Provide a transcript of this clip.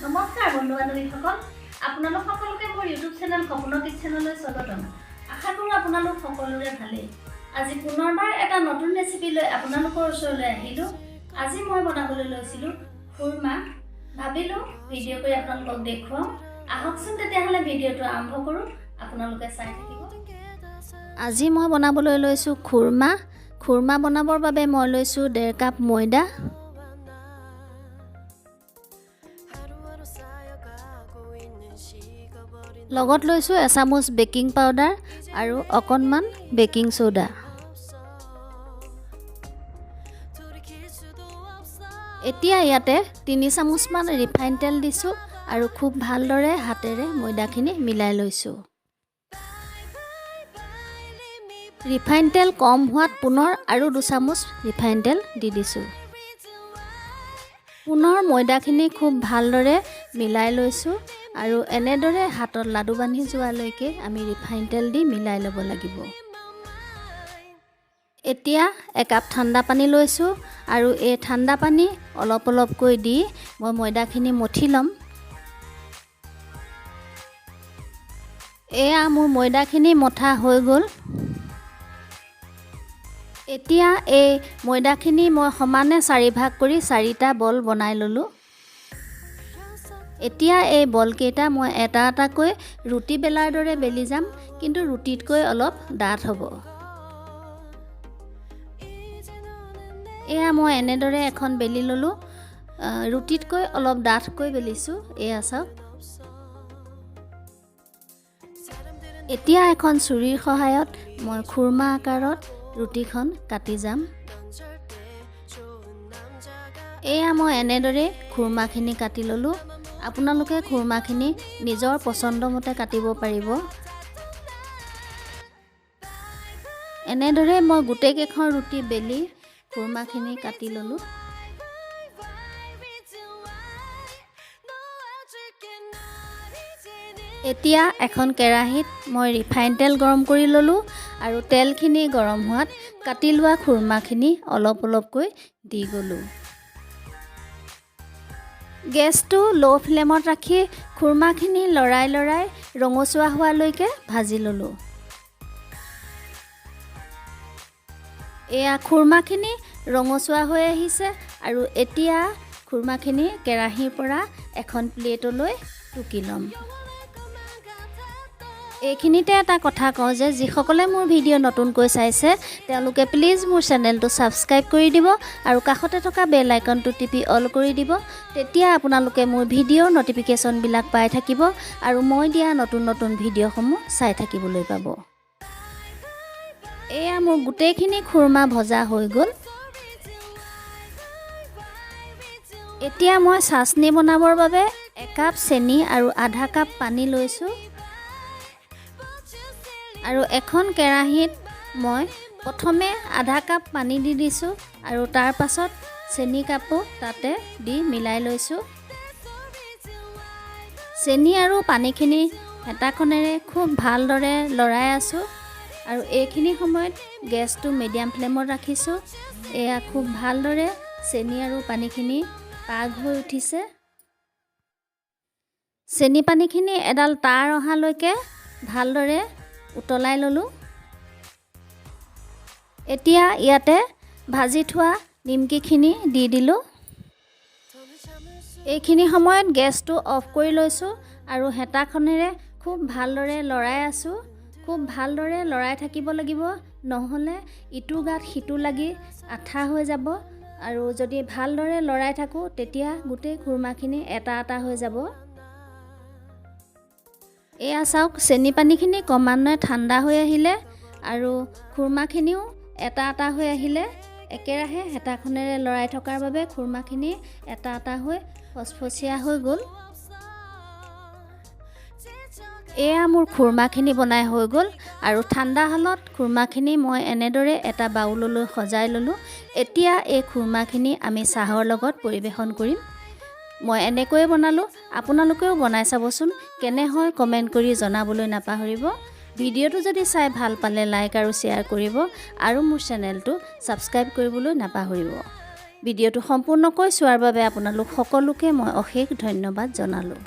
নমস্কাৰ বন্ধু বান্ধৱীসকল, আপোনালোক সকলোকে মোৰ ইউটিউব চেনেল সপোনৰ কিটচেনলৈ স্বাগতম। আশা কৰোঁ আপোনালোক সকলোৰে ভালেই। আজি পুনৰবাৰ এটা নতুন ৰেচিপি লৈ আপোনালোকৰ ওচৰলৈ আহিলোঁ। আজি মই বনাবলৈ লৈছিলোঁ খুৰমা। ভাবিলোঁ ভিডিঅ' কৰি আপোনালোকক দেখুৱাওঁ। আহকচোন তেতিয়াহ'লে ভিডিঅ'টো আৰম্ভ কৰোঁ, আপোনালোকে চাই থাকিব। আজি মই বনাবলৈ লৈছোঁ খুৰমা। খুৰমা বনাবৰ বাবে মই লৈছোঁ 1.5 কাপ ময়দা। 하루하루 쌓여가고 있는 식어버린 লগত লৈছোঁ এচামুচ বেকিং পাউডাৰ আৰু অকণমান বেকিং চ'ডা। 돌이킬 수도 없어. এতিয়া ইয়াতে 3 চামুচমান ৰিফাইন তেল দিছোঁ আৰু খুব ভালদৰে হাতেৰে ময়দাখিনি মিলাই লৈছোঁ। ৰিফাইন তেল কম হোৱাত পুনৰ আৰু 2 চামুচ ৰিফাইন তেল দি দিছোঁ। পুনৰ ময়দাখিনি খুব ভালদৰে মিলাই লৈছোঁ আৰু এনেদৰে হাতত লাডু বান্ধি যোৱালৈকে আমি ৰিফাইন তেল দি মিলাই ল'ব লাগিব। এতিয়া একাপ ঠাণ্ডা পানী লৈছোঁ আৰু এই ঠাণ্ডা পানী অলপ অলপকৈ দি মই ময়দাখিনি মঠি ল'ম। এয়া মোৰ ময়দাখিনি মঠা হৈ গ'ল। এতিয়া এই ময়দাখিনি মই সমানে চাৰিভাগ কৰি চাৰিটা বল বনাই ল'লোঁ। এতিয়া এই বলকেইটা মই এটা এটাকৈ ৰুটি বেলাৰ দৰে বেলি যাম, কিন্তু ৰুটিতকৈ অলপ ডাঠ হ'ব। এয়া মই এনেদৰে এখন বেলি ল'লোঁ। ৰুটিতকৈ অলপ ডাঠকৈ বেলিছোঁ, এয়া চাওক। এতিয়া এখন চুৰীৰ সহায়ত মই খুৰমা আকাৰত ৰুটিখন কাটি যাম। 절대 좋은 남자가 এয়া মই এনেদৰে খুৰমাখিনি কাটি ল'লোঁ। আপোনালোকে খুৰমাখিনি নিজৰ পচন্দমতে কাটিব পাৰিব। এনেদৰে মই গোটেইকেইখন ৰুটি বেলি খুৰমাখিনি কাটি ল'লোঁ। reason why 놓아줄게 날 이제는. এতিয়া এখন কেৰাহীত মই ৰিফাইন তেল গৰম কৰি ল'লোঁ আৰু তেলখিনি গৰম হোৱাত কাটি লোৱা খুৰমাখিনি অলপ অলপকৈ দি গ'লোঁ। গেছটো ল' ফ্লেমত ৰাখি খুৰমাখিনি লৰাই লৰাই ৰঙচুৱা হোৱালৈকে ভাজি ল'লোঁ। এয়া খুৰমাখিনি ৰঙচুৱা হৈ আহিছে আৰু এতিয়া খুৰমাখিনি কেৰাহীৰ পৰা এখন প্লেটলৈ টুকি ল'ম। এইখিনিতে এটা কথা কওঁ যে যিসকলে মোৰ ভিডিঅ' নতুনকৈ চাইছে, তেওঁলোকে প্লিজ মোৰ চেনেলটো ছাবস্ক্ৰাইব কৰি দিব আৰু কাষতে থকা বেল আইকনটো টিপি অল কৰি দিব। তেতিয়া আপোনালোকে মোৰ ভিডিঅ'ৰ ন'টিফিকেশ্যনবিলাক পাই থাকিব আৰু মই দিয়া নতুন নতুন ভিডিঅ'সমূহ চাই থাকিবলৈ পাব। এয়া মোৰ গোটেইখিনি খুৰমা ভজা হৈ গ'ল। এতিয়া মই চাটনি বনাবৰ বাবে একাপ চেনি আৰু আধা কাপ পানী লৈছোঁ আৰু এখন কেৰাহীত মই প্ৰথমে আধা কাপ পানী দি দিছোঁ আৰু তাৰ পাছত চেনি কাপো তাতে দি মিলাই লৈছোঁ। চেনি আৰু পানীখিনি হেতাখনেৰে খুব ভালদৰে লৰাই আছোঁ আৰু এইখিনি সময়ত গেছটো মিডিয়াম ফ্লেমত ৰাখিছোঁ। এয়া খুব ভালদৰে চেনি আৰু পানীখিনি পাগ হৈ উঠিছে। চেনি পানীখিনি এডাল তাঁৰ অহালৈকে ভালদৰে উতলাই ল'লোঁ। এতিয়া ইয়াতে ভাজি থোৱা নিমকিখিনি দি দিলোঁ। 더는 참을 수 এইখিনি সময়ত গেছটো অফ কৰি লৈছোঁ আৰু হেতাখনেৰে খুব ভালদৰে লৰাই আছোঁ। খুব ভালদৰে লৰাই থাকিব লাগিব, নহ'লে ইটো গাত সিটো লাগি আঠা হৈ যাব আৰু যদি ভালদৰে লৰাই থাকোঁ, তেতিয়া গোটেই খুৰমাখিনি এটা এটা হৈ যাব। এয়া চাওক, চেনি পানীখিনি ক্ৰমান্বয়ে ঠাণ্ডা হৈ আহিলে আৰু খুৰমাখিনিও এটা এটা হৈ আহিলে। একেৰাহে হেতাখনেৰে লৰাই থকাৰ বাবে খুৰমাখিনি এটা এটা হৈ ফচফচীয়া হৈ গ'ল। এয়া মোৰ খুৰমাখিনি বনাই হৈ গ'ল আৰু ঠাণ্ডা হ'লত খুৰমাখিনি মই এনেদৰে এটা বাউললৈ সজাই ল'লোঁ। এতিয়া এই খুৰমাখিনি আমি চাহৰ লগত পৰিৱেশন কৰিম। মই এনেকৈয়ে বনালোঁ, আপোনালোকেও বনাই চাবচোন। কেনে হয় কমেণ্ট কৰি জনাবলৈ নাপাহৰিব। ভিডিঅ'টো যদি চাই ভাল পালে লাইক আৰু শ্বেয়াৰ কৰিব আৰু মোৰ চেনেলটো ছাবস্ক্ৰাইব কৰিবলৈ নাপাহৰিব। ভিডিঅ'টো সম্পূৰ্ণকৈ চোৱাৰ বাবে আপোনালোক সকলোকে মই অশেষ ধন্যবাদ জনালোঁ।